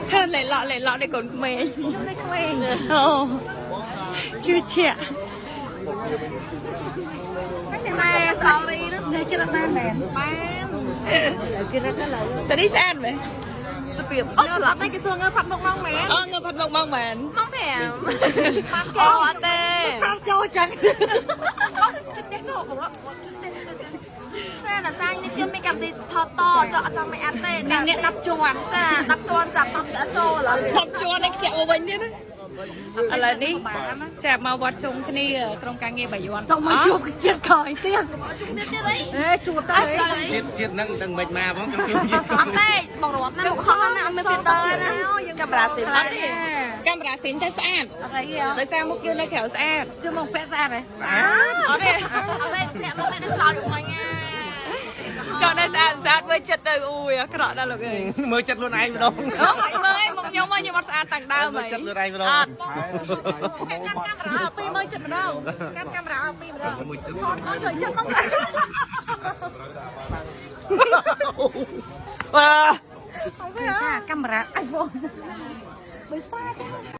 ធ្វើលេឡក់លេឡក់នេះកូនក្មេង ខ្ញុំនៅក្មេង អូជឿជាក់ ម៉ែ sorry នៅច្រើនណាស់មែនបានគេរត់ទៅលើ ស្នេះស្អាតមែន របៀបអូច្រឡំតែគេសួរងើផាត់មុខម៉ោងមែន អូងើផាត់មុខមកមែន ម៉ោង5អូអត់ទេ ប្រាប់ចូលចឹង ជិះផ្ទះចូលបងរត់ជិះផ្ទះចាណាសាញនេះខ្ញុំមានកម្មវិធីថតតចអត់ចង់មិនអត់ទេចាអ្នក10ជាន់ចា10ជាន់ចាប់10អត់ចូលឡើយ ថប់ជាន់នេះខ្ជាក់មកវិញទៀតណាឥឡូវនេះចាមកវត្តជុំគ្នាក្រុមការងារបាយ័ន សូមមកជួបជាតិក្រោយទៀត ទៀតអី អេជួបទៅ ជាតិជាតិហ្នឹងមិនដឹងមិនមកផងខ្ញុំជួបជាតិ អត់ទេបងរត់ណាមកខំណាអត់មាន filter ណាកាមេរ៉ាស៊ីន អត់ទេកាមេរ៉ាស៊ីនតែស្អាត អត់អីទេ ដោយសារមុខយើងនៅក្រៅស្អាត ជឿមកពាក់ស្អាតហ៎ ស្អាត អត់ទេ អត់ទេអ្នកមកនេះដូចសោតយំមិញណា ចង់នៅស្អាតស្អាតមើលចិត្តទៅអូយអាក្រក់ដល់លោកអើយ មើលចិត្តខ្លួនឯងម្ដង អូហើយមើលឯងមុខខ្ញុំខ្ញុំអត់ស្អាតតាំងដើម មើលចិត្តខ្លួនឯងម្ដង អត់ កាន់កាមេរ៉ាពីមើលចិត្តម្ដងកាន់កាមេរ៉ាពីម្ដង មួយចិត្ត អត់ត្រូវចិត្តមក អើ កាមេរ៉ា iPhone